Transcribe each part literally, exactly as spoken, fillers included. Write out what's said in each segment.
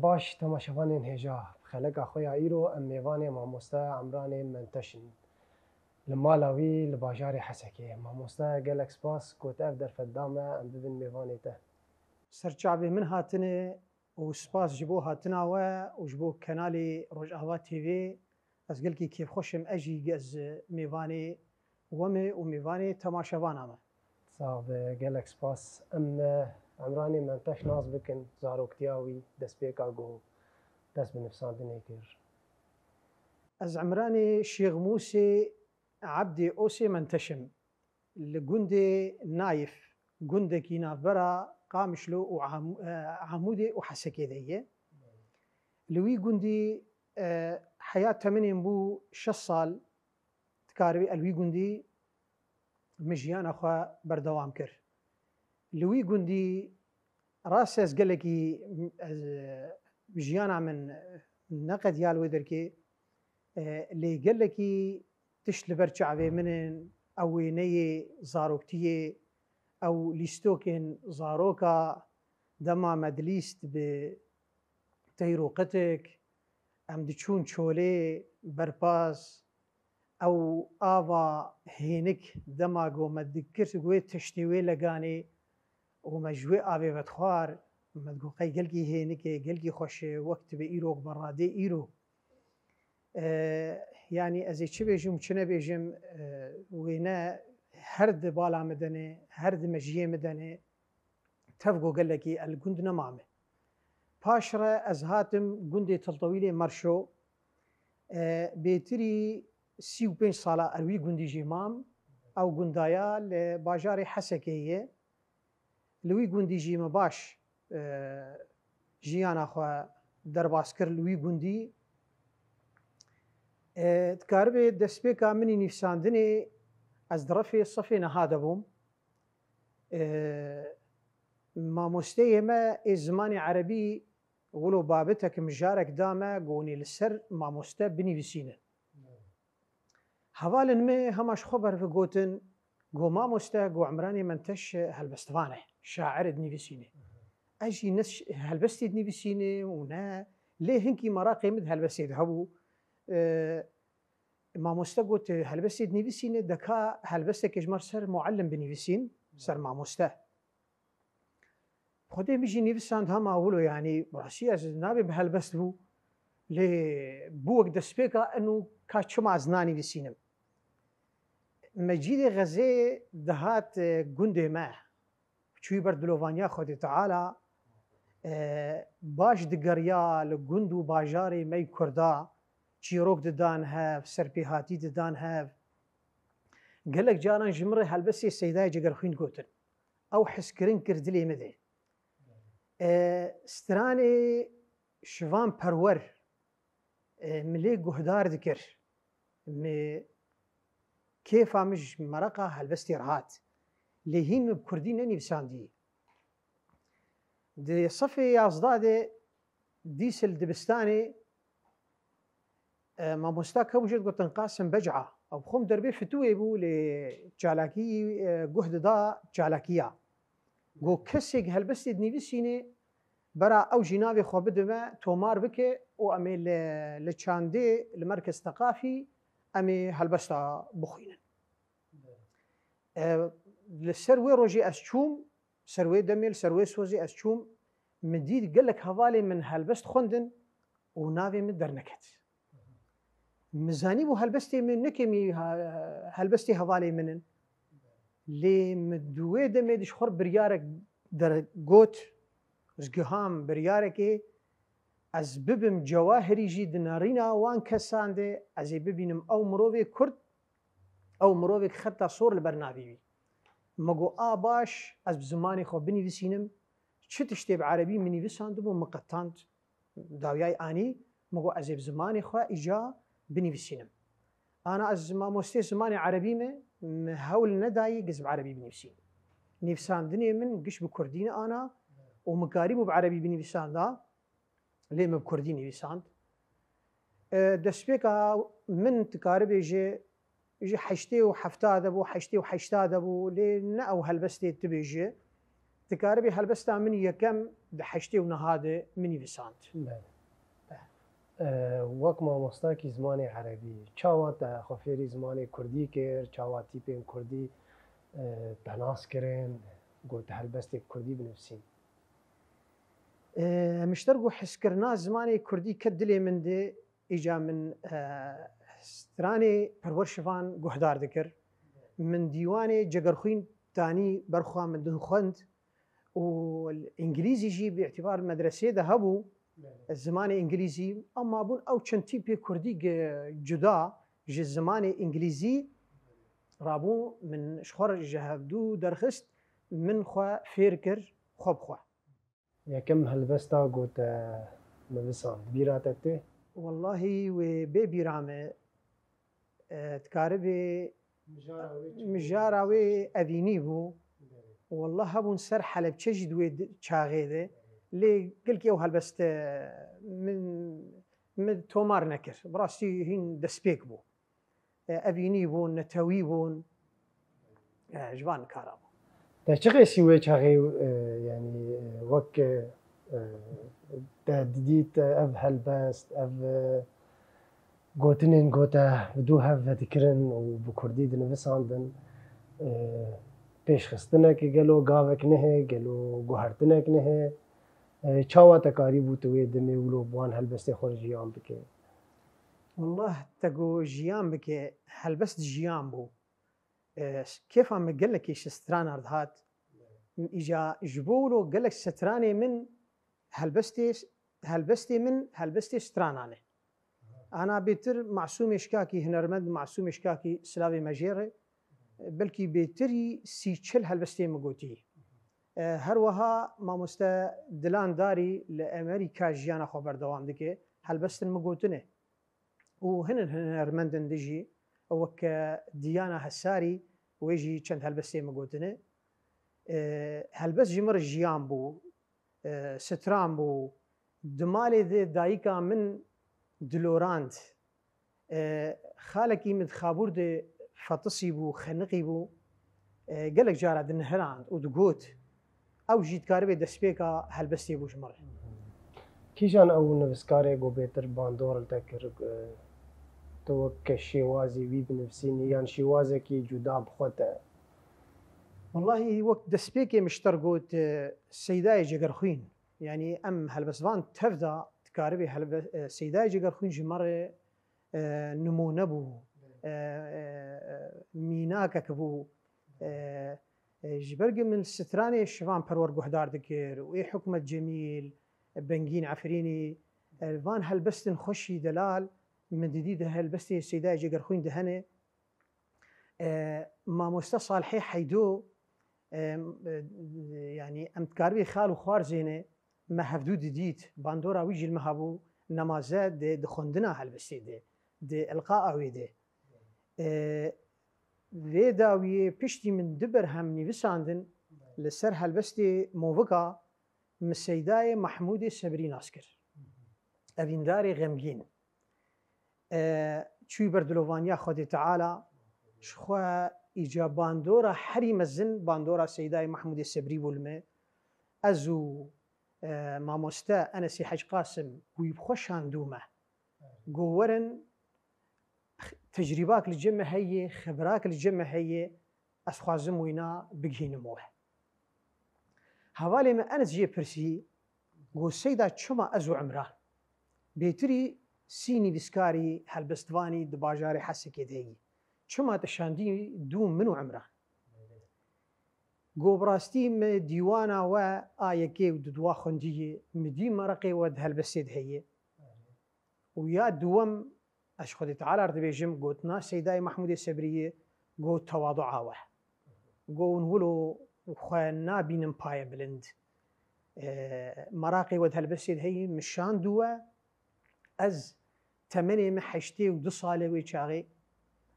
Baş temaşevanên hêja, xeleka xwe ya îro em mêvanê mamoste Emranê Menteş in. Li mala wî li bajarê Hesekê. Mamoste, gelek spas ku te ev derfet da me em bibin mêvanê te. Ser çavê min hatine û spas ji bo hatina we û ji bo kenalê Rojava T V. Ez gelkî kêfxweş im, ez jî ez mêvanê we me û mêvanê temaşevana me. Sax be, gelek spas. Em, e, Emranê Menteş nas bikin, zaroktiya wî, destpêka ku dest bi nivîsandinê kir. Ez Emranê Şêx Mûsê Ebdê Osê Menteş im. Li gundê Nayif, gundekî navbera Qamişlo û Am-, e, Amûdê û Hesekê de ye. Li wî gundî, e, heya teminên bû şeş sal, dikaribî el wî gundî min jiyana xwe berdewam kir. Li wî gundî rast ez gelekî, ez, jiyana min neqediya li wê derkê, e, lê gelekî tişt li ber çavê min in, ew wêneyê zaroktiyê, ew lîstokên zaroka dema me dilîst bi teyr û qitik, em diçûn çolê, berpaz, ew ava hênik dema ku me dikir wê tiştê wê leganê û me ji wê avê vedixwar, me digot qey gelkî hênik e, gelkî xweş e, wek dibe îro, me radê îro. E, yanî ez ê çi bêjim û çi nebêjim, e, wêne her di bala min de ne, her di mejiyê min de ne. Tev ku gelekî el gund nemame. Paşre ez hatim gundê Tiltewîlê Merşo. E, bêtirî sî û pênc sala er wî gundî jî mam. Ew gundaya li bajarê Hesekê ye. Li wî gundî jî min baş, e, jiyana xwe derbas kir li wî gundî. E, dikaribe destpêka min î nivîsandinê ez di refê sefê niha de bûm. E, mamosteyê me ê zimanê erebî wilo babetek mijarek da me, got hûn ê li ser mamoste binivîsînin. Hevalên me hema ji xwe ber ve gotin, got mamoste, got Emranê Menteş helbestvan e, şair e, dinivîsîne. Ez jî ne ş-, helbestê dinivîsîne û ne, lê hinkî meraqê min di helbestê de hebû. E, Mamoste got, helbestê dinivîsîne, deka helbestekê ji me ser muallim binivîsîn, ser mamoste. Xwedê min jî nivîsand hema wilo, yanî rastî ez nabê bi helbest bû, lê bû wek destpêka eno ka çima ez nanivîsînim. Mecîdê Xezê dihat, e, gundê me. Çûyî ber dilovaniya Xwedê Teala, e, baş digeriya li gund û bajarê me yê Kurda, çîrok didan hev, serpêhatî didan hev. Gelek caran ji min re helbestê Seydayê Cegerxwîn gotin. Ew hezkirin kir dilê min de. E, stranê Şivan Perwer, e, min lê guhdar dikir. Min kêfa min ji mereqa helbestê re hat. Lê hîn min bi kurdî nenivîsandî. Di sefê yazdeh de dîs li dibistanê, e, mamosta kebû jê digotin Qasim Beca. Ew bi xwe derbê fitûyê bû, lê çalakî, e, guh dida çalakiya. Got, kesek helbestê dinivîsînê, bera ew jî navê xwe bide me, tomar bike û em ê li, li çandê, li Merkez Teqafî, em ê helbesta bixwînin. E, li ser wê rojê ez çûm, ser wê demê, li ser wê sozê ez çûm, min dît gelek hevalên min helbest xwendin û navê min derneket. Min zanîbû helbestê min ne kêmî ha-, helbestê hevalê min in. Lê min di wê demê de ji xwe re biryarek dergot, ez giham biryarekê, ez bibim cewahirî jî di nerîna wan kesan de, ez ê bibînim ew mirovê kurd, ew mirovek xeta sor li ber navê wî. Me got, a baş, ez bi zimanê xwe binivîsînim, çi tiştê bi erebî min nivîsandibû, min qetand. Dawiyayê anî, min got, ez ê bi zimanê xwe îca binivîsînim. Ana ez mamostê zimanê erebî me, min hewl nedayî giz bi erebî binivîsînim. Nivîsandinê min giş bi kurdî ne ana û min karîbû bi erebî binivîsanda, lê min bi kurdî nivîsand. E, destpêka min dikaribê ji, ji heştê û hefta de bû, heştê û heşta de bû, lê ne ew helbestê tu bêjî. Dikaribê helbesta min yekem di heştê û neha de min nivîsand. Belê. Wek mamostakî zimanê erebî, çawa te xwe fêrî zimanê kurdî kir, çawa tîpên kurdî te nas kirin, got helbestê kurdî binivîsîn? Em ji te re got hezkirina zimanê kurdî ket dilê min de, îca min stranê Perwer Şivan guhdar dikir. Min dîwanê Cegerxwîn tanî ber xwe min din xwend û îngilîzî jî bi îtîbar medresê de hebû, zimanê îngilîzî, em mabûn ew çend tîpê kurdî cuda ji zimanê îngilîzî rabû, min ji xwe re ji hevdû derxist, min xwe fêr kir xwe bi xwe. Yekem helbesta ku te nivisand, bîra te tê? Wellahî wê bê bîra me, e, dikaribê mijara wê evînî bû. Belê. Wellah hebûn ser Helebçe jî di wê çaxê de. Belê. Lê gelkî ew helbeste min, min tomar nekir. Bi rastî hîn destpêk bû. Evînî bûn, netewî bûn, ji van kara bûn. Te çi qêsî wê çaxê, yanî wek te didît ev helbest, ev gotinên ku te bi dû hev vedikirin û bi kurdî dinivisandin, pêşxistineke gelo gavek nehê, gelo guhertinek nehê? Çawa te karîbû tu wê demê wilo bi wan helbestê xwe re jiyan bike? Wallah te got jiyan bike, helbest jiyan bû. Kêfa min gelekî ji stranan dihat. Îca ji bo wilo gelek stranê min helbestê, helbestê min helbestê stranan e. Ana bêtir Masûmê Şikakî, hunermend Masûmê Şikakî, silavê me jê re, belkî bêtirî sî çil helbestê min gotî. Her wiha mamoste Dilan Darî li Amerîka jiyana xwe berdewam dike, helbestin min gotine. Û hinin hunermendin din jî, wek Diyana Hesarî, wê jî çend helbestê min gotine. Helbest ji min re jiyan bû, stran bû. Di malê de dayika min dilorand. Xalekî min di xabûr de fetisî bû, xeniqî bû. Gelek cara dinihirand û digot, ew jî dikaribê destpêka helbestê bû ji min re. Kîjan ew nivîskar e ku bêtir bandor li te kir, tu wek şêwazê wî binivîsînî yan şêwazekî cuda bi xwe te? Wellahî wek destpêkê min ji te re got, Seydayê Cegerxwîn. Yanî em helbestvan tev de dikaribê helbe-, Seydayê Cegerxwîn ji me re nimûne bû, mînakek bû. Ji ber ku min stranê Şivan Perwer guhdar dikir û ê Hikmet Cemîl, Bengîn Efrînî, van helbestin xweşî delal min didî di helbestê Seydayê Cegerxwîn de hene. Mamoste Salihê Heydo, yanî em dikaribê xal û xwarzê ne, me hevdû didît, bandora wî jî li me hebû, nemaze di, di xwendina helbestê de, di ilqaa wê de. Vê dawiyê piştî min du berhem nivîsandin li ser helbestê Movika, min Seydayê Mahmûdê Sebrî nas kir. Evîndarê xemgîn. Çûyî ber dilovaniya Xwedê Teala, ji xwe îca bandora herî mezin bandora Seydayê Mahmûdê Sebrî bû li me. Ez û mamoste Enesê Hec Qasim wî bi xwe şandû me. Got werin, tecrîbak li cem me heye, xebirak li cem me heye, ez xwazim wîna bigihînim we. Hevalê min Enes jê pirsî, got, Seyda, çima ez û Imran? Bêtirî sî nivîskarî, helbestvanî di bajarê Hesekê de heyî. Çima te şandî dû min û Imran? Got, bi rastî min dîwana we a yekê û di dua xwendiyê, min dî meraqê we di helbestê de heye. Û ya duwem, ez ji Xwedê Teala re dibêjim, gotina Seydayê Mahmûdê Sebriyê, got, tewadua we. Got, hûn wilo xwe nabînin paye bilind. E, meraqê we di helbestê de heyî, min şand we. Ez temenê min heştê û du sal e wê çaxê.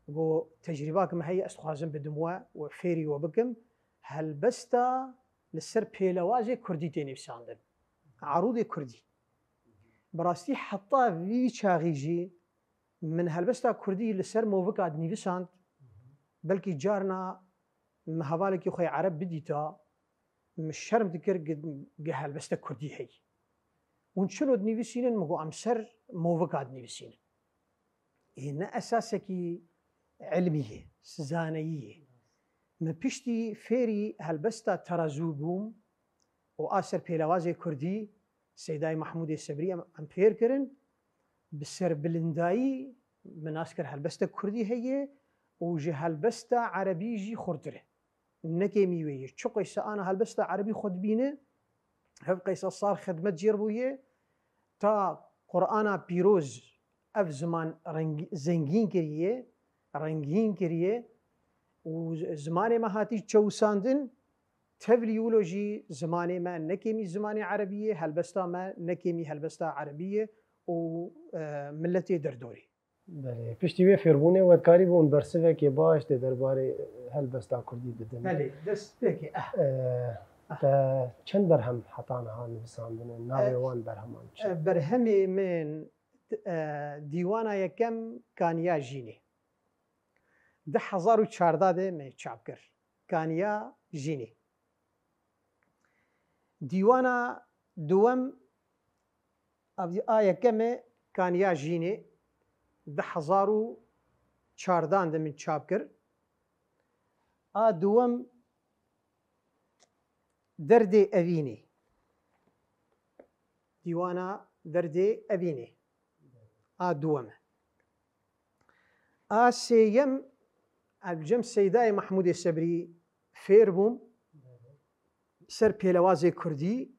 Got, tecrîbak min heye, ez dixwazim bidim we û fêrî we bikim. Helbesta li ser pêlewazê kurdî tê nivîsandin. Arûdê kurdî. Bi rastî heta vî çaxî jî min helbesta kurdî li ser movika dinivîsand, belkî carna min hevalekî xwe yê ereb bidîta, Min şerm dikir gi, gi helbestek kurdî heyî. Hûn çilo dinivîsînin? Min got, em ser movika dinivîsînin. Ê ne esasekî ilmî ye, zaneyî ye. Min piştî fêrî helbesta terazû bûm û a ser pêlewazê kurdî Seydayê Mehmûdê Sebrî em, em fêr kirin. Bi serbilindayî min nas kir helbestek kurdî heye û ji helbesta erebî jî xurtir e. Nekêmî wê ye. Çiqo se ana helbesta erebî xwe dibîne, hev qeysa sar xidmet jê re bûye, ta Qur'ana pîroz ev ziman reng-, zengîn kiriye, rengîn kiriye û z-, zimanê me hatî çewisandin. Tevlî wilo jî zimanê me nekêmî zimanê erebî ye, helbesta me nekêmî helbesta erebî ye û, e, miletê derdorê. Belê. Piştî wê fêrbûnê we dikarîbûn bersivekê baş dê derbarê helbesta kurdî bidin? Belê, dest pêkê, eh. Eh, eh. Te çend berhem heta niha nivisandine? Navê, eh, wan berheman çi? Eh, berhemê min, eh, dîwana yekem Kaniya Jînê. Du hezar û çardeh de me çap kir. Kaniya Jînê. Dîwana duwem, a yekem e Kaniya Jînê, du hezar û çardan de min çap kir. A duwem Derdê Evînê. Dîwana Derdê Evînê. A duwem e. A sêyem, ez bi cem Seydayê Mehmûdê Sebrî fêr bûm, ser pêlewazê kurdî,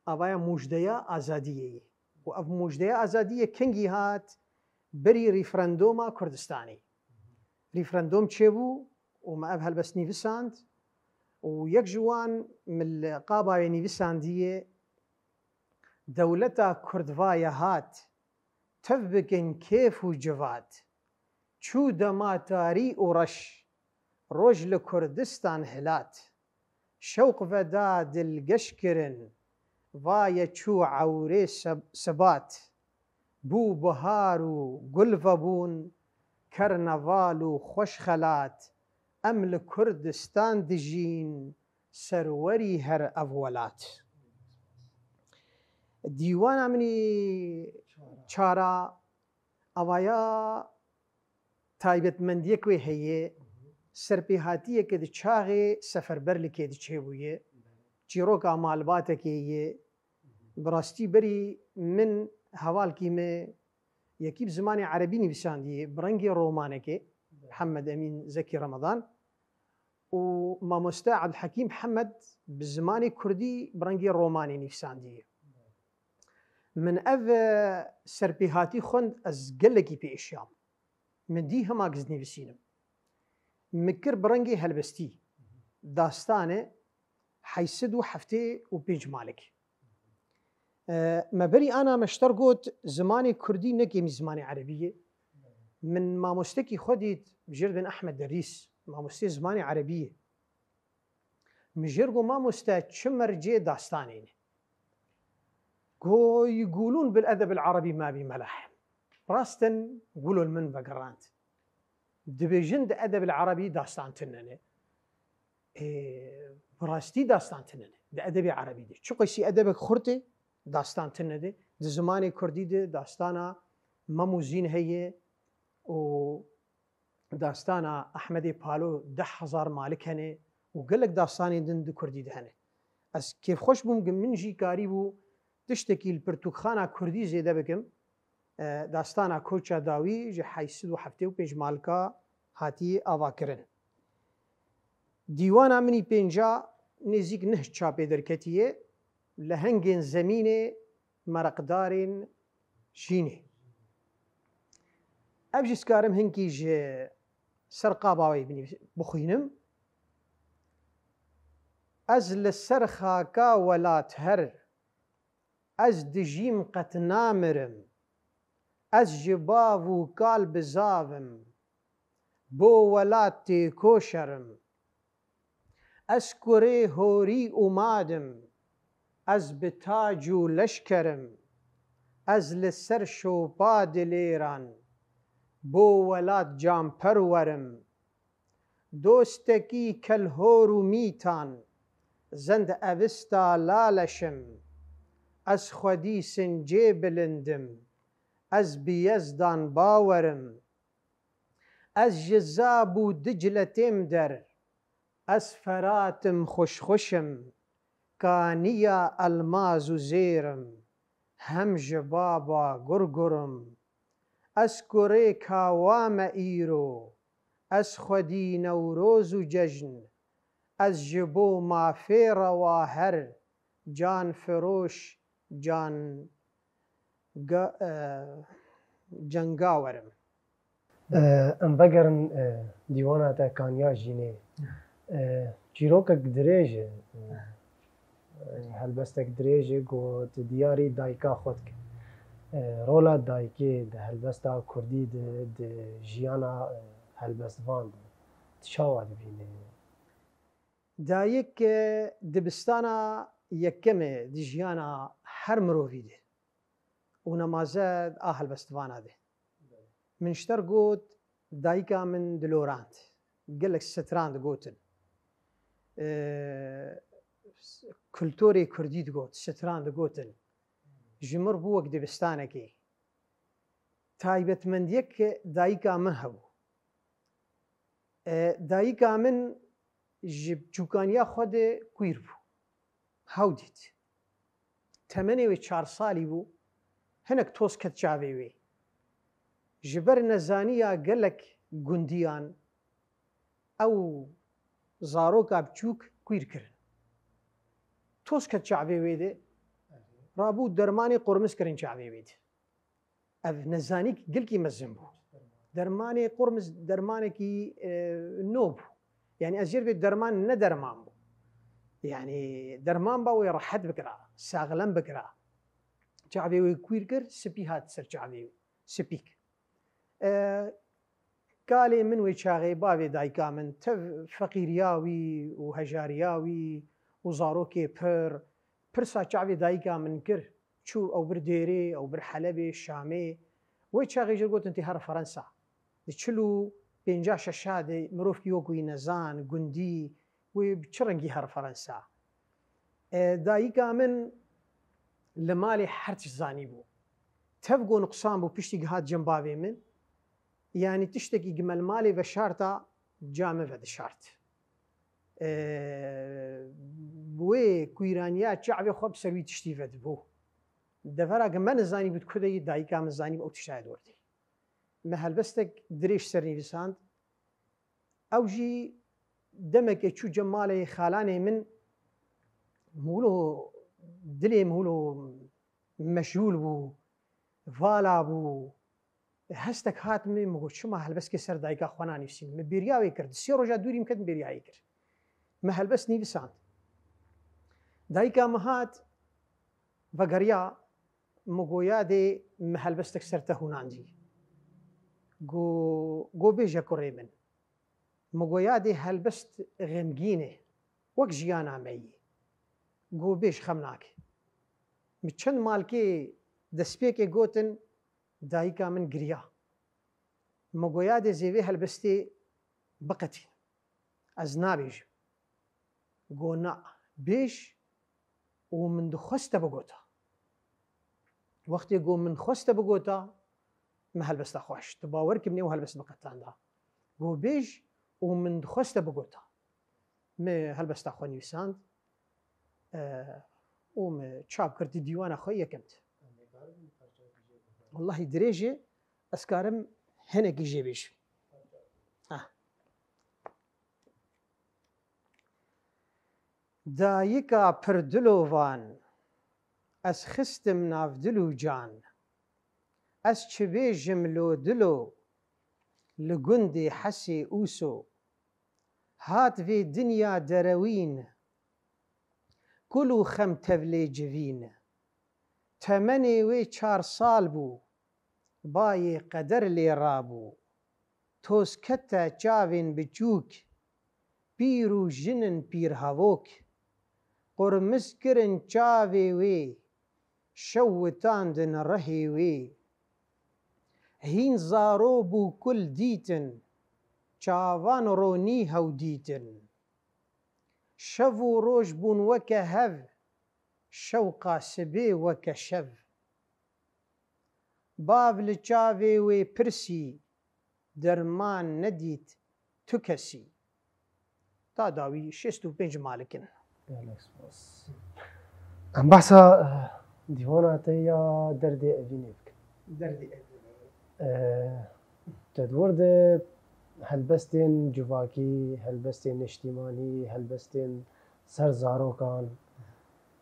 avaya Mûjdeya Azadiyê ye. Û ev Mûjdeya Azadiyê kengî hat? Berî referanduma Kurdistanê. Referandum çêbû û me ev helbest nivîsand û yek ji wan min li qabawê nivîsandiye, Dewleta Kurd vaye hat, tev bikin kêf û civat. Çû dema tarî û reş, roj li Kurdistan hilat. Şewq veda dil geş kirin, vaye çû ewrê seb-, sebat. Bû bihar û gul vebûn, kerneval û xweş xelat. Em li Kurdistan dijîn, serwerî her ev welat. Dîwana min î çara, avaya taybetmendiyek wê heye, serpêhatiyeke di çaxê Seferberlikê de çêbûye, çîroka malbatekê ye. Bi rastî berî min hevalkî me yekî bi zimanê erebî nivîsandiye, bi rengê romanekê, Hemed Emîn Zekî Remadan. û mamoste Ebdulhekîm Hemed bi zimanê kurdî bi rengê romanê nivîsandiye. Min ev, e, serpêhatî xwend, ez gelekî pê êşiyam. Min dî hema giz nivîsînim. Min kir bi rengê helbestî. Dastane heyşt sed û heftê û pênc malik. E, me berî ana me ji te re got, zimanê kurdî ne kêmî zimanê erebî ye. Min mamostekî xwe dît, bi jê re dibên Ehmed Derrîs, mamosteyê zimanê erebî ye. Min jê re got, mamoste, çi mercê dastanê ne? Got, yegûlûn bil edeb el erebî ma bî melahem. Rast in, wilo li min vegerand. Dibêjin di edeb el erebî dastan tune ne. Ê, bi rastî dastan tune ne. Di edebê erebî de. Çiqasî edebek xurt e, dastan tune de. Di zimanê kurdî de dastana Mem û Zîn heye û dastana Ehmedê Palo deh hezar malik hene û gelek dastanên din di kurdî de hene. Ez kêfxweş bûm ku min jî karîbû tiştekî li pirtûkxana kurdî zêde bikim. E, dastana Koça Dawî ji heyşt sed û heftê û pênc malika hatiye avakirin. Dîwana min î pênca nêzîk neh çapê derketiye, Lehengên Zemînê, Mereqdarên Jînê. Ev jî dikarim hinkî ji ser qaba wê binî-, bixwînim. Ez li ser xaka welat her, ez dijîm qet namirim. Ez ji bav û kal bizav im, bo welat têkoşer im. Ez kurê horî û mad im, ez bi tac û leşker im. Ez li ser şopa dilêran, bo welat can perwer im. Dostekî kelhor û mîtan, Zend evista laleşim, ez xwedî sincê bilind im, ez bi Yezdan bawer im. Ez ji Zab û Dicle têm der, ez Ferat im xweş xweş im, kaniya elmaz û zêr im, hem ji baba gur gur im. Ez kurê kawa me îro, ez xwedî Newroz û cejn, ez ji bo mafê rewa her can firoş, can ga-, e, cengawer im. E, em vegerin, e, dîwana te Kaniya Jînê. E, çîrokek dirêj e, e, helbestek dirêj e, ku tu diyarî dayika xwe dike. E, rola dayikê di helbesta kurdî de, di jiyana, e, helbestvan de, tu çawa dibînî? Dayik, e, dibistana yekem e di jiyana her mirovî de û nemaze a helbestvana de. Min ji te re got, dayika min dilorand, gelek stran digotin. E, kulturê kurdî digot, stran digotin. Ji min re bû wek dibistanekê. Taybetmendiyek dayika min hebû. E, dayika min ji biçûkaniya xwe de quîr bû. Hew dît. Temenê wê çar salî bû, hinek toz ket çavê wê. Ji ber nezaniya gelek gundiyan ew zaroka biçûk quîr kirin. Toz ket çavê wê de, rabû dermanê qurmiz kirin çavê wê de. Ev nezanîk gelkî mezin bû. Dermanê qurmiz dermanekî, e, nû bû. Yanî ez jê re vê derman ne derman bû. Yanî derman ba wê rehet bikira, saxlem bikira. Çavê wê quîr kir, spî hat ser çavê wê. Spîk. E, kalê min wê çaxê bavê dayika min tev feqîriya wî û hejariya wî û zarokê pir, pirsa çavê dayika min kir. Çû ew bir Dêrê, ew bir Helebê, Şamê. Wê çaxê jê gotin tê here Ferensa. Di çil û pênca şeşa de mirovkî wek wî nezan, gundî, wê bi çi rengî here Ferensa? E, dayika min li malê her tişt zanîbû. Tev ku nuqsan bû, piştî gihat cem bavê min. Yanî tiştekî gi me li malê veşarta, ca min vedişart. E, wê kûraniya çavê xwe bi ser wî tiştî vedibû. Devera gi me nizanîbû di ku de yî, dayika min zanîbû ew tiştayê dor tê. Me helbestek dirêj ser nivîsand. Ew jî demekê çû cem malê xalanê min, mûlo, dilê mûlo meşgûl bû, vala bû. Hestek hat min, min got, "Çima helbestkê ser dayika xwe nanivîsîn?" Min bêriya wê kir. Di sê roja dûrî min ket, min bêriya wê kir. Min helbest nivîsand. Dayika min hat, vegeriya, min got, "Yadê min helbestek ser te hûnandî." Go, go bêje kurê min. Min got, "Yadê helbest xemgîn e. Wek jiyana me yî." Go, "Bêj xem nake." Min çend malkê destpêkê gotin, dayika min giriya. Min got, "Yadê zêvê helbestê biqetîn. Ez nabêjim." Go, "Na, bêj û min dixwest te bigota." Wextê go, "Min xwest te bigota", min helbesta xwe hişt. Tu bawer kî min ê ew helbest biqetanda. Go, "Bêj û min dixwest te bigota." Min helbesta xwe nivîsand, e, û min çap kir di dîwana xwe yekem de. Wellahî dirêj e, ez karim hinekî jê bêjim. Ah. Dayika pir dilovan, ez xistim nav dil û can. Ez çi bêjim lo dilo, li gundê Hesê Ûso. Hat vê dinya derewîn, kul û xem tevlê civîn. Temenê wê çar sal bû, bayê qeder lê rabû. Toz kete çavên biçûk, pîr û jinin pîrhevok. Qurmiz kirin çavê wê, şew witandin rihê wê. Hîn zaro bû kul dîtin, çavan ronî hew dîtin. Şev û roj bûn weke hev, şewqa sibê weke şev. Bav li çavê wê pirsî, derman nedît tu kesî. Ta dawî şêst û pênc malik in. Gelek spas. Em behsa, eh, dîwana te ya derdê evînê bikin. Derdê evînê. Eh, te di wir de helbestên civakî, helbestên niştîmanî, helbestên ser zarokan,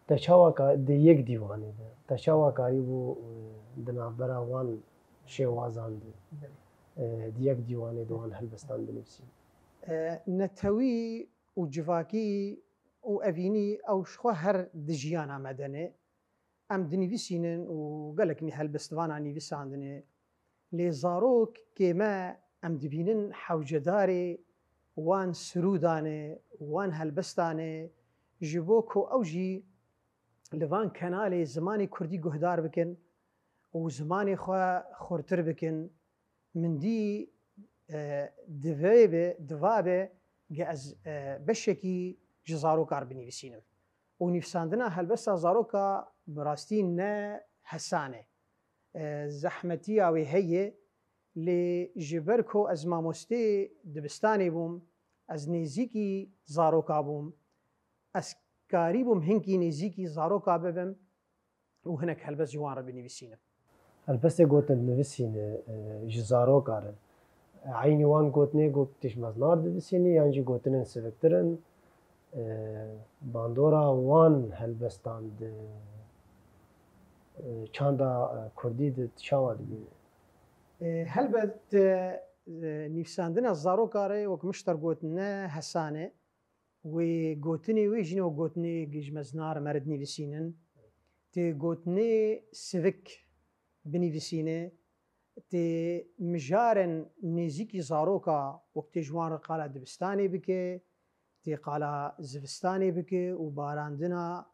te çawa ka-, di yek dîwanê de, te çawa karîbû, eh, di navbera wan şêwazan de, eh, di yek dîwanê de wan helbestan binivîsî? Eh, netewî û civakî û evînî ew ji xwe her di jiyana me de ne. Em dinivîsînin û gelek nî helbestvana nivîsandine. Lê zarokê me em dibînin hewcedarê wan sirûdan e, wan helbestan e, ji bo ku ew jî li van kenalê zimanê kurdî guhdar bikin û zimanê xwe xurtir bikin. Min dî, e, divê be, diva be ge ez, e, beşekî ji zaroka re binivîsînim. Û nivîsandina helbesta zaroka bi rastî ne hesan e. E, zehmetiya wê heye, lê ji ber ku ez mamosteyê dibistanê bûm, ez nêzîkî zaroka bûm, ez karîbûm hinkî nêzîkî zaroka bibim û hinek helbest ji wan re binivîsînim. Helbestê gotin nivîsîne, e, ji zaroka re. Eynî wan gotinê ku tu ji meznar divîsînî yan jî gotinên siviktir in? E, bandora wan helbestan di, e, çanda, e, kurdî de tu çawa dibînî? E, helbet, e, nivîsandina zaroka re wek min ji te re got ne hesan e. Wê gotinê wê jî ne wek gotinê ji meznar me re dinivîsînin. Tê gotinê sivik binivîsîne, tê mijarên nêzîkî zaroka wek tê ji wan re qala dibistanê bike, tê qala zivistanê bike û barandina,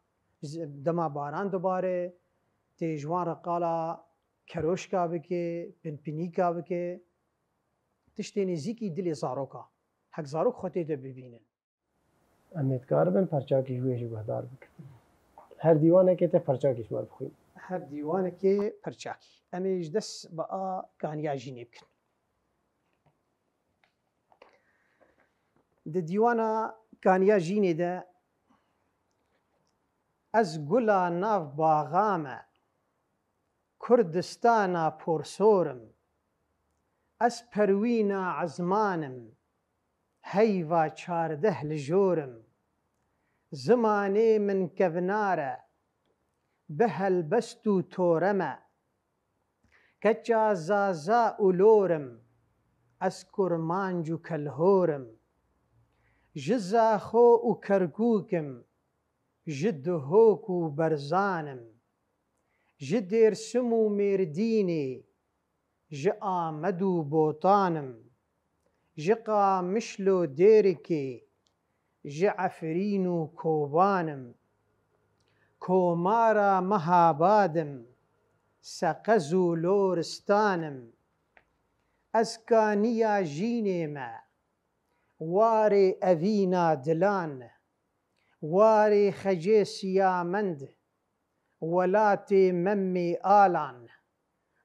zi-, dema baran dibare, tê ji wan re qala keroşka bike, pinpinîka bike, tiştê nêzîkî dilê zaroka. Hek zarok xwe tê de bibînin. Em ê dikaribin perçakî ji wê jî guhdar bikin. Her dîwanekê te perçakî ji me re bixwîn. Her dîwanekê perçakî. Em ê ji dest bi a kaniya jînê bikin. Di dîwana kaniya jînê de ez gula nav baxa me, Kurdistana porsor im. Ez Perwîna Ezman im, heyva çardeh li jor im. Zimanê min kevnar e, bi helbest û tore me. Keça Zaza û Lor im, ez Kurmanc û Kelhor im. Ji Zaxo û Kerkûk im, ji Duhok û Berzan im. Ji Dêrsim û Mêrdînê, ji Amed û Botan im. Ji Qamişlo Dêrikê, ji Efrîn û Koban im. Komara Mehabad im, Seqez û Loristan im. Ez kaniya jînê me, warê evîna dilan, warê Xecê Siyamend, welatê Memê Alan,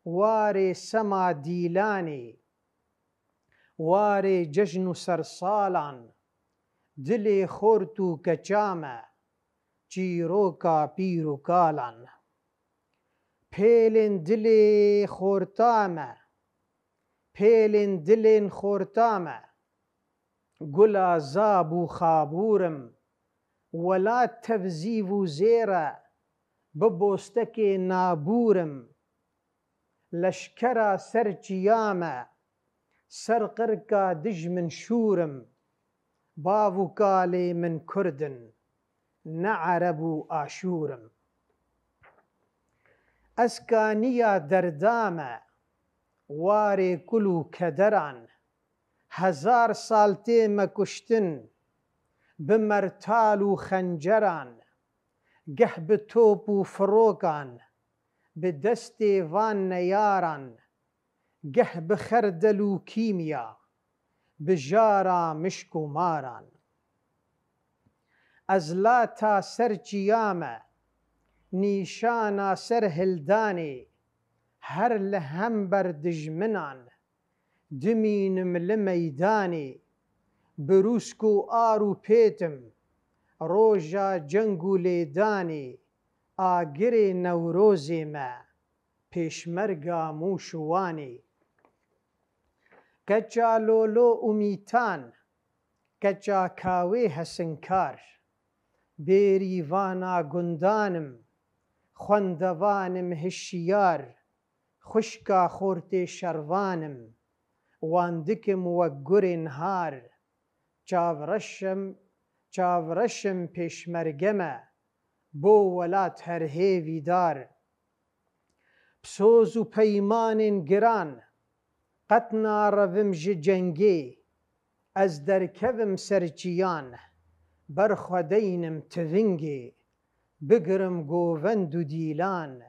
warê Sema Dîlanê, warê cejn û sersalan, dilê xort û keça me, çîroka pîr û kalan. Pêlên dilê xorta me, pêlên dilên xorta me, gula Zab û Xabûr im, welat tevzîv û zêr e, bi bostekê nabûr im. Leşkera ser çiya me, ser qirka dijmin şûr im. Bav û kalê min Kurd in, ne Ereb û Aşûr im. Ez kaniya derda me, warê kul û kederan. Hezar sal tê me kuştin, bi mertal û xenceran, geh bi top û firokan, bi destê van neyaran, geh bi xerdel û kîmya, bi jara mişk û maran. Ez lata ser çiya me, nîşana ser hildanê, her li hember dijminan dimînim li meydanê, bi rûsk û ar û pêt im, roja ceng û lêdanê, agirê Newrozê me, pêşmerga Mûş û Wanê. Keça Lolo û Mîtan, keça Kawê Hesinkar, bêrîvana gundan im, xwendevan im hişyar, xwişka xortê şervan im, wandik im wek gurên har, çavreş im, çavreş im pêşmerge me, bo welat her hêvîdar. Bi soz û peymanên giran, qet narevim ji cengê, ez derkevim ser çiyan, ber xwe deynim tivingê, bigirim govend û dîlan,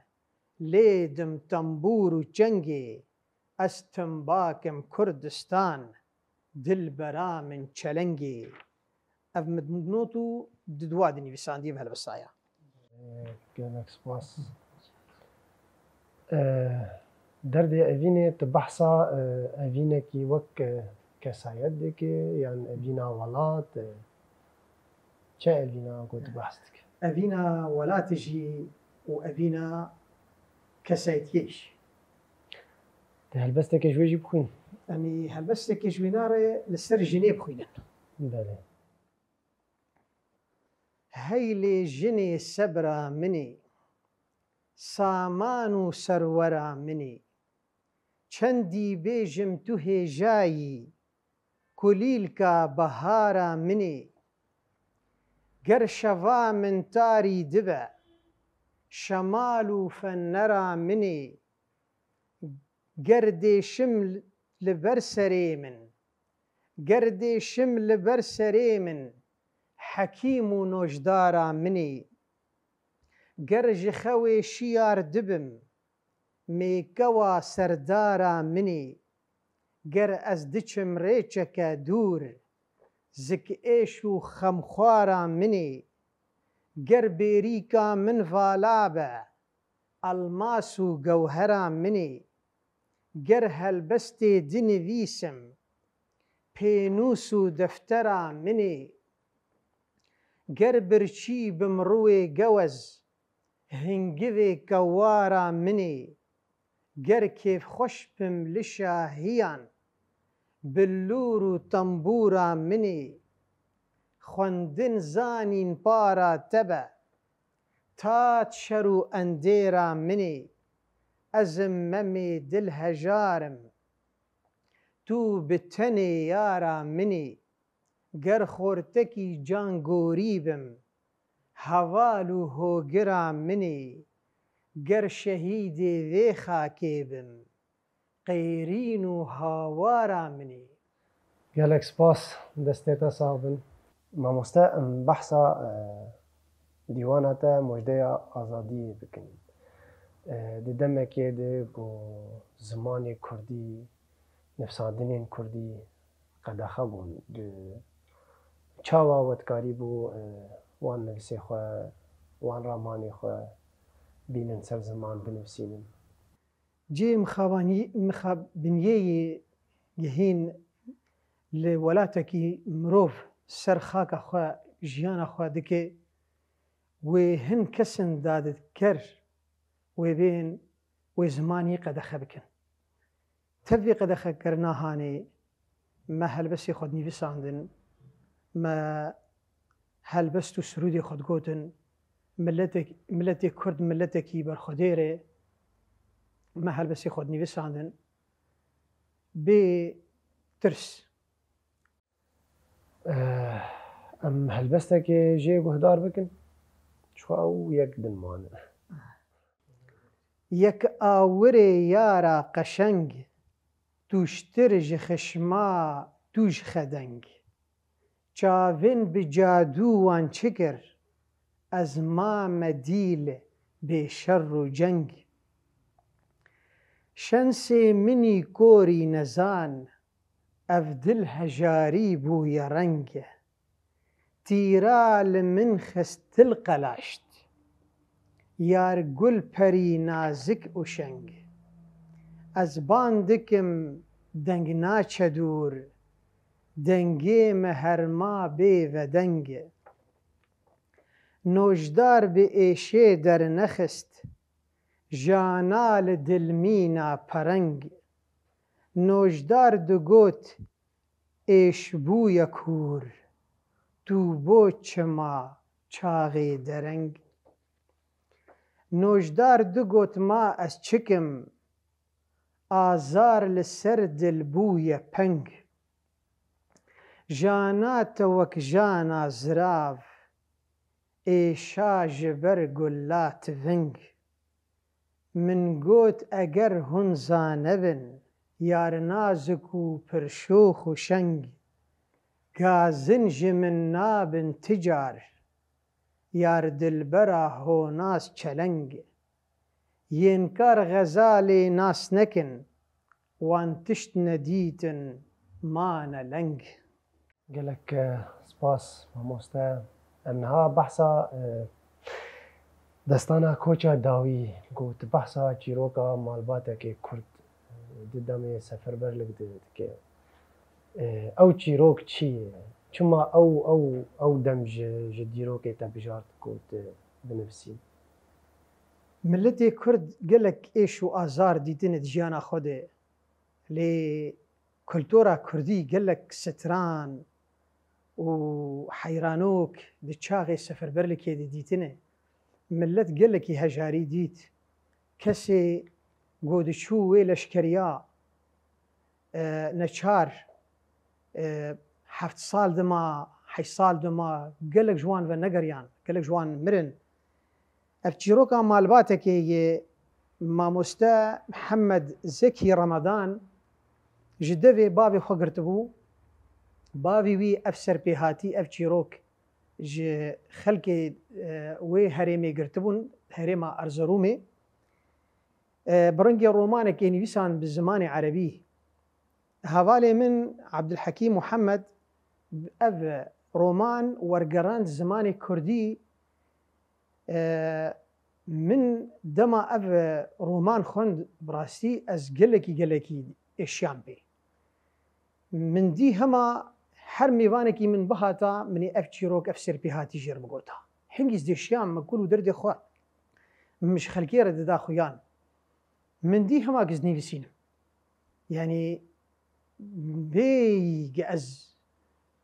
lêdim tembûr û çengê, ez timbak im Kurdistan, dilbera min çelengê. Ev min not û di dua dinivîsandiye, ev helbesta ya. Gelek spas. Ee, derdê evînê, tu behsa, e, evînekî wek, e, kesayet dikê, yan evîna welat, e, çi evîna ku tu behs dikî? Evîna welatê jî û evîna kesayetiyê jî. Di helbesteke ji wê jî bixwîn. Em ê helbesteke ji wêna re li ser jinê bixwînin. Belê. Hey lê jinê sebra min î, saman û serwera min î. Çendî bêjim tu hêjayî, kulîlka behara min î. Ger şeva min tarî dibe, şemal û fenera min î. Ger dêşim li ber serê min, ger dêşim li ber serê min, hekîm û nojdara min î. Ger ji xewê şiyar dibim, mêkewa serdara min î. Ger ez diçim rêçeke dûr, zikêş û xemxwara min î. Ger bêrîka min vala be, elmas û gewhera min î. Ger helbestê dinivîsim, pênûs û deftera min î. Ger birçî bim rûyê gewez, hingivê kewara min î. Ger kêfxweş bim li şahiyan, billûr û tembûra min î. Xwendin, zanîn para te be, tat şer û endêra min î. Ez im Memê dil hejar im, tu bi tenê yara min î. Ger xortekî can gorî bim, heval û hogira min î. Ger şehîdê vê xakê bim, qêrîn û hawara min î. Gelek spas, destê te sax bin. Mamoste, em behsa, e, dîwana te Mojdeya Azadiyê bikin. E, di demekê de ku zimanê kurdî, nivsandinên kurdî qedexe bûn. Di çawa we dikarîbû, e, wan nivîsê xwe, wan ramanê xwe bînin ser ziman, binivîsînin? Cihê mixabanî-, mixabiniyê yê gihîn li welatekî mirov ser xaka xwe jiyana xwe dike, wê hin kesin dadidker wê bên wê zimanî qedexe bikin. Tev vê qedexekirina hanê me helbestê xwe dinivîsandin, me helbest û sirûdê xwe digotin, miletek-, miletê Kurd miletekî berxwedêr e, me helbestê xwe dinivîsandin bê tirs. Eh, em helbestekê jê guhdar bikin, çixwe ew yek din mane. Yek awirê yara qeşeng, tûştir ji xişma tûj xedeng. Çavên bi cadû wan çi kir, ez mame dîl bê şer û ceng. Şensê min î korî nezan, ev dil hejarî bûye reng. Tîra li min xist til qelaşt. Yar gul perî nazik û şeng. Ez ban dikim deng naçe dûr. Dengê me herma bê vedeng. Nojdar bi êşê dernexist. Jana li dilmîna pereng. Nojdar digot, êş bûye kûr, tu bo çima çaxê dereng? Nojdar digot, ma ez çikim, azar li ser dil bûye peng. Jana te wek jana zirav, êşa ji ber gula tiving. Min got, eger hûn zanebin, yar nazik û pir şox û şeng, gazin ji min nabin ti car, yar dilbera honaz çeleng. Yên kar xezalê nas nekin, wan tişt nedîtin mane leng. Gelek, e, spas, mamoste. Em niha behsa, e, destana Koça Dawî got, behsa çîroka malbatekê Kurd, e, di demê seferberlik di, dike. E, ew çîrok çi ye? Çima ew, ew, ew dem ji, ji dîrokê te bijart got, e, binivîsî? Miletê Kurd gelek êş û azar dîtine di jiyana xwe de. Lê kultura kurdî gelek stran û heyranok di çaxê seferberlikê de dîtine. Milet gelekî hejarî dît. Kesê ku diçû wê leşkeriya, e, neçar, e, heft sal dima, heşt sal dima, gelek ji wan venegeriyan, gelek ji wan mirin. Ev çîroka malbatekê yê mamoste Mihemed Zekî Ramadan ji devê bavê xwe girtibû. Bavî wî ev serpêhatî, ev çîrok ji xelkê, e, wê herêmê girtibûn, herêma Erzerûmê. E, bi rengê romanekê nivîsan bi zimanê erebî. Hevalê min Abdulhekîm Muhammed ev roman wergerand zimanê kurdî. E, min dema ev roman xwend, bi rastî ez gelekî, gelekî êşiyam pê. Min dî hema her mêvanekî min bihata, min ê ev çîrok, ev serpêhatî jê re bigota. Hingî ez dêşiyam, min kul û derdê xwe, min ji xelkê re dida xuyan. Min dî hema giz nivîsînim. Yanî bêyî ez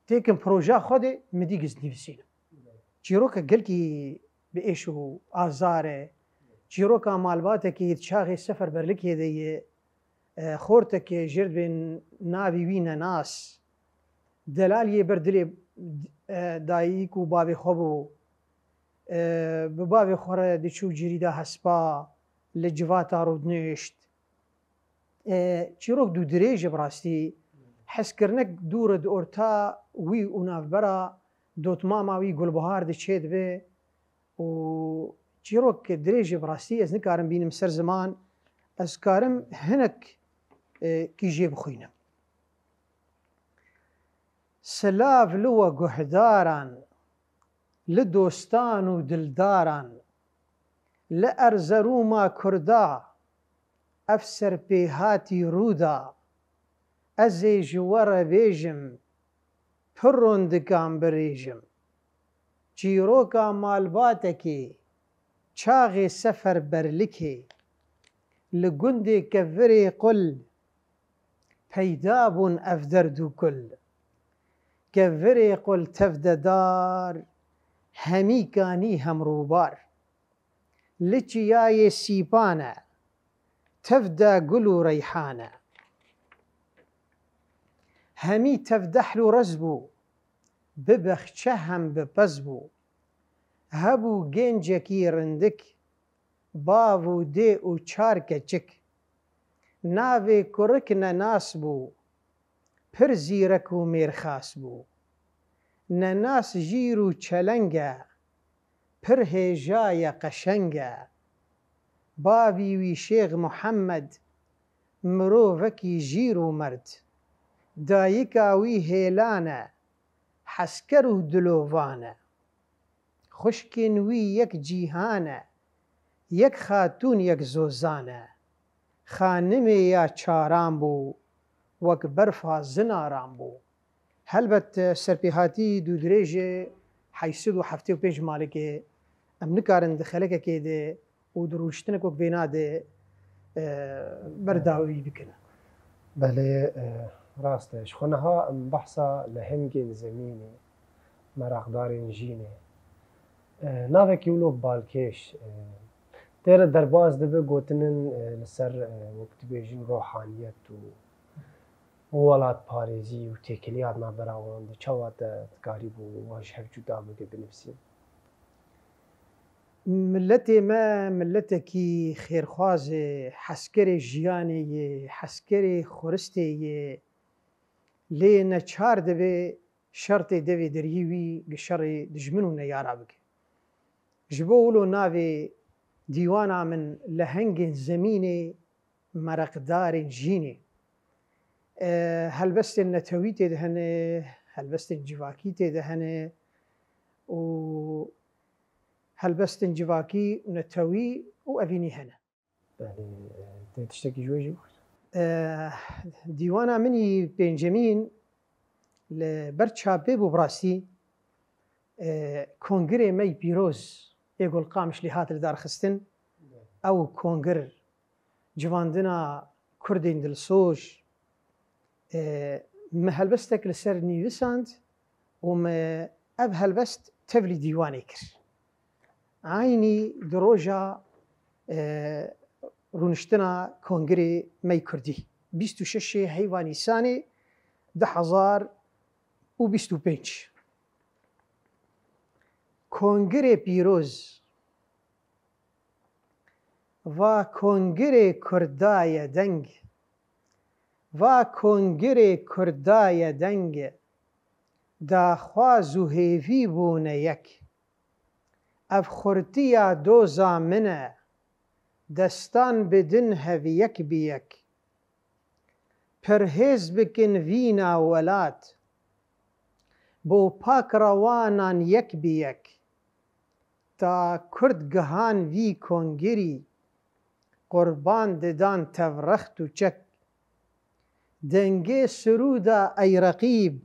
têkim proja xwe de, min dî giz nivîsînim. Çîroka gelkî bi êş û azar e. Çîroka malbatekî di çaxê seferberlikê de ye. E, xortekê jê re dibên navî wî Nenas. Delaliyê ber dilê, e, dayik û bavê xwe bû. E, bi bavê xwe re diçû cirîda hespa, li civata rûdinişt. E, çîrok dû dirêj e bi rastî. Hezkirinek dûr e di orta wî û navbera dotmama wî Gulbihar de çêdibe. Û çîrok dirêj e bi rastî, ez nikarim bînim ser ziman, ez karim hinek, e, kî jê bixwînim. Silav li we guhdaran, li dostan û dildaran, li Erzerûma Kurda, ev serpêhatî rû da, ez ê ji we re bêjim, pir rondikan birêjim. Çîroka malbatekê, çaxê seferberlikê, li gundê Kevirê Qul peyda bûn ev derd û kul. Kevirê Qul tevdedar, hemî kanî hemrûbar. Li çiyayê Sîpan e, tev de gul û reyhan e. Hemî tev dehl û rez bû, bi bexçe hem bi pez bû. Hebû gencekî rindik, bav û dê û çar keçik. Navê kurik Nenas bû, pir zîrek û mêrxas bû. Nenas jîr û çeleng e, pir hêja ye, qeşeng e. Bavî wî Şêx Muhammed, mirovekî jîr û merd. Dayika wî Hêlan e, Hesker û dilovan e. Xwişkên wî yek cîhan e. Yek xatûn yek zozan e. Xanimê ya çaran bû. Wek berfa zinaran bû. Helbet, e, serpêhatî dûdirêj e, heyt sed û heftê û pênc malikê, em nikarin di xelekekê de û di rûniştinek wek vêna de, e, berdawî bikin. Belê, e, rast e. Ji xwe niha em behsa lehengên zemînê, meraqdarên jînê, e, navekî wilo balkêş, e, tê re derbas dibe gotinin, e, li ser, e, wek dibêjin rohaniyet û welatparêzî û têkiliya navbera wan de. Çawa te dikarîbû wan ji hev cuda bike, binivîsî? Miletê me miletekî xêrxwaz e, heskerê jiyanê ye, heskerê xuristê ye, lê neçar dibe şertê devê deriyê wî gi şerê dijmin û neyara bike. Ji bo wilo navê dîwana min Lehengên Zemînê, Meraqdarên Jînê. E, helbestên netewî tê de hene, helbestên civakî tê de hene û helbestên civakî, netewî û evînî hene. Belê, e, tê tiştekî ji wê jî bixwîne? E, dîwana min î pêncemîn li ber çapê bû, bi rastî, e, kongirê me yî pîroz ê Gulqamişlî hat lidarxistin. Ew kongir civandina Kurdên dilsoz, e, me helbestek li ser nivîsand û me ev helbest tevlî dîwanê kir. Eynî di roja, e, rûniştina Kongirê me yî Kurdî, bîst û şeş heyva Nîsanê du hezar û bîst û pênc. Kongirê pîroz. Va kongirê Kurda ye deng. Va kongirê Kurda ye deng. Daxwaz û hêvî bûne yek. Ev xurtiya doza min e. Destan bidin hev yek bi yek. Pirhêz bikin vîna welat. Bo pak rewanan yek bi yek. Ta Kurd gihan vî kongirî, qurban didan tev rext û çek. Dengê sirûda ey reqîb,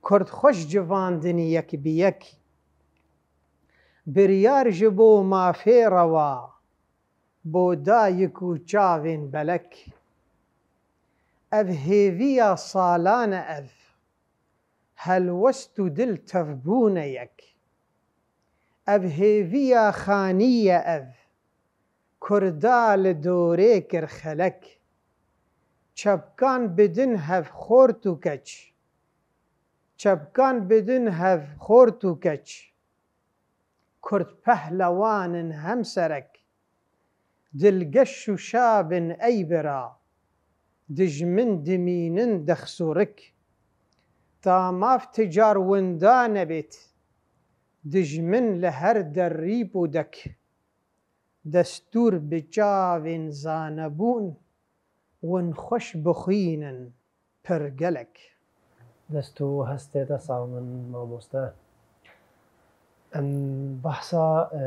Kurd xweş civandinî yek bi yek. Biryar ji bo mafê rewa, bo dayik û çavên belek. Ev hêviya salan e ev, helwest û dil tevbûne yek. Ev hêviya xanî ye ev, Kurda li dorê kir xelek. Çepkan bidin hev xort û keç. Çepkan bidin hev xort û keç. Kurd pehlewan in hemserek. Dilgeş û şa bin ey bira. Dijmin dimînin dexsûrik. Ta maf ti car winda nebêt. Dijmin li her derrî bû dek. Destûr bi çavên zanebûn, win xweş bixwînin pirgelek. Dest û hestê te sax bin mamoste. Em behsa, e,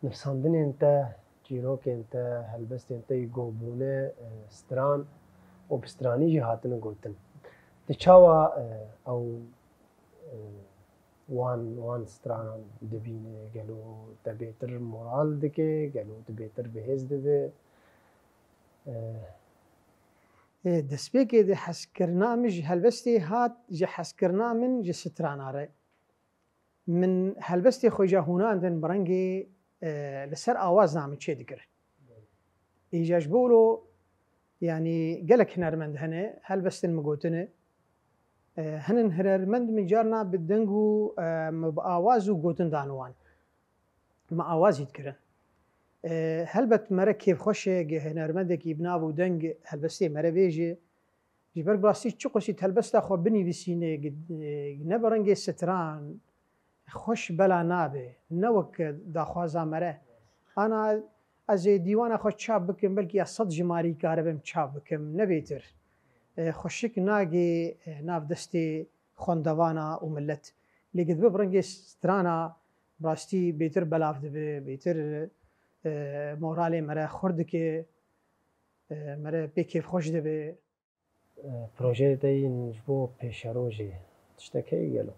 nivsandinên te, çîrokên te, helbestên te yî gobûne, e, stran û bi stranî jî hatine gotin. Di çawa, e, ew, e, wan, wan stranan dibîne? Gelo te bêtir moral dike? Gelo tu bêtir bi hêz dibe? E, Ê, destpêkê de hezkirina min ji helbestê hat, ji hezkirina min ji strana re. Min helbestê xwe ja hûnandin bi rengê, e, li ser awazna min çêdikirin. Îja ji bo wilo, yanî gelek hunermend hene, helbestên min gotine. E, hinin hunermend min carna bi deng û, e, min bi awaz û gotin dan wan. Me awazî dikirin. E, helbet mere kêfxweş e, ge hunermendekî bi nav û deng helbestê mere bêje. Ji ber bi rastî çi qusî helbesta xwe binivîsîne, gi-, e, ne bi rengê stran, xweş bela nabe. Ne wek daxwaza mere. Ana ez ê dîwana xwe çap bikim, belkî ya sed jimarî karibim çap bikim, ne bêtir. E, xweşik nagê, e, nav destê xwendevana û millet. Lê gedibe bi rengê strana bi rastî bêtir belav dibe, bêtir, e, moralê me re xurt dike, e, me re pê kêfxweş dibe. E, projeyê te yên ji bo pêşerojê tiştek heye gelo?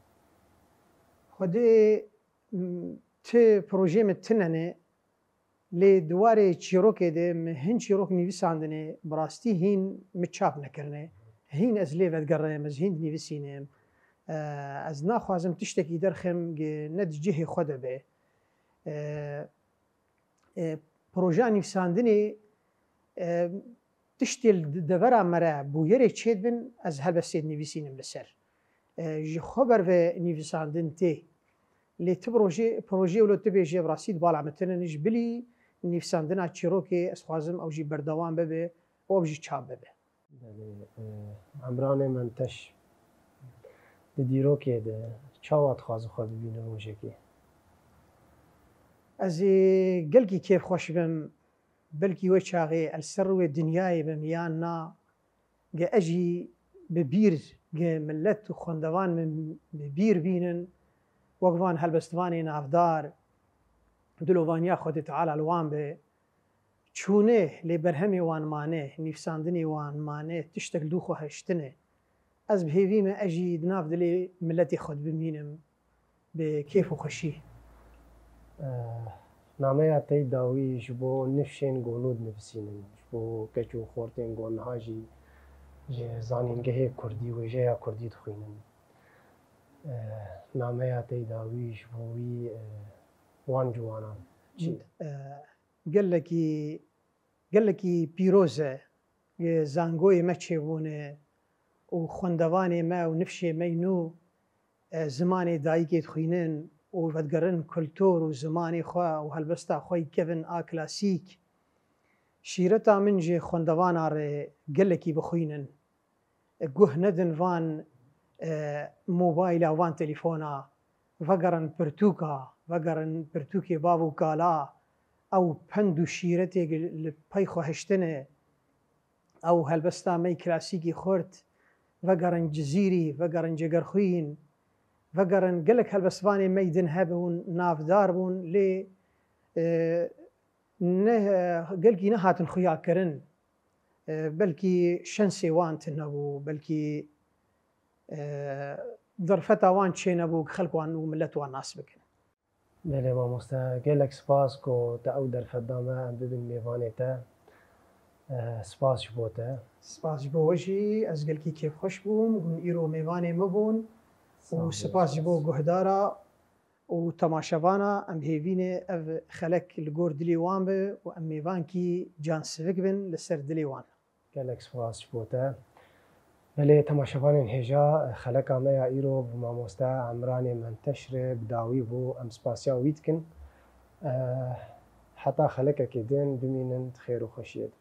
Xwedê, m, ti projeyê min tune ne, lê di warê çîrokê de min hin çîrok nivîsandine, bi rastî hîn min çap nekirine. Hîn ez lê vedigerim, ez hîn dinivîsînim. E, ez naxwazim tiştekî derxim ge ne di cihê xwe de be. E, e, projeya nivîsandinê, e, tiştê li devera me re bûyerê çêdibin, ez helbestê dinivîsînim li ser. E, ji xwe ber ve nivîsandin tê. Lê ti projê, projê wilo tu bêjê bi rastî di bala min tune ne, ji bilî nivîsandina çîrokê ez xwazim ew jî berdewam bibe û ew jî çap bibe. Belê, e, Emranê Menteş, di dîrokê de çawa dixwaze xwe bibîne rojekê? Ez ê gelkî kêfxweş bim, belkî wê çaxê ez li ser rûyê dinyayê bim yan na, ge ez jî bi bîr, ge millet û xwendevan min bi bîr bînin, wek van helbestvanê navdar, dilovaniya Xwedê Teala li wan be. Çûne, lê berhemê wan mane, nivîsandinê wan mane, tiştek li dû xwe hiştine. Ez bi hêvî me ez jî di nav dilê miletê xwe de bimînim, bi kêf û xweşî. Eh, nameya te yê dawî ji bo nifşên gonû dinivîsînin, ji bo keç û xortên ku niha jî ji zanîngehê kurdî, wêjeya kurdî dixwînin. Eh, nameya te yê dawî ji bo wî, eh, wan ciwanan çi ye? Eh, gelekî, gelekî pîroz e. Zangoyê me çêbûne û xwendevanê me û nifşê me yê nû, e, zimanê dayikê dixwînin û vedigerin kultur û zimanê xwe û helbesta xwe yê kevin a klasîk. Şîreta min ji xwendevana re gelekî bixwînin. Guh nedin van, e, mobayla, van telefona, vegerin pirtûka, vegerin pirtûkê bav û kala, ew pend û şîretê li pey xwe hiştine, ew helbesta me yê klasîkî xurt, vegerin Cizîrî, vegerin Cegerxwîn, vegerin gelek helbestvanê me yê din hebûn, navdar bûn, lê, e, ne, gelkî nehatin xuyakirin. E, belkî şensê wan tune bû, belkî, e, derfeta wan çênebû ku xelk wan û millet wan nas bikin. Belê mamoste, gelek spas ku te ew derfet da me em bibin mêvanê te. E, spas ji bo te. Spas ji bo we jî, ez gelkî kêfxweş bûm ku hûn îro mêvanê me bûn û spas ji bo guhdara û temaşevana, em hêvî ne ev xelek li gor dilê wan be û em mêvankî cansivik bin li ser dilê wan. Gelek spas ji bo te. Belê temaşevanên hêja, xeleka me ya îro bi mamoste Emranê Menteş re bi dawî bû. Em spasiya wî dikin. Eh, heta xelekekê din bimînin di xêr û xweşiyê de.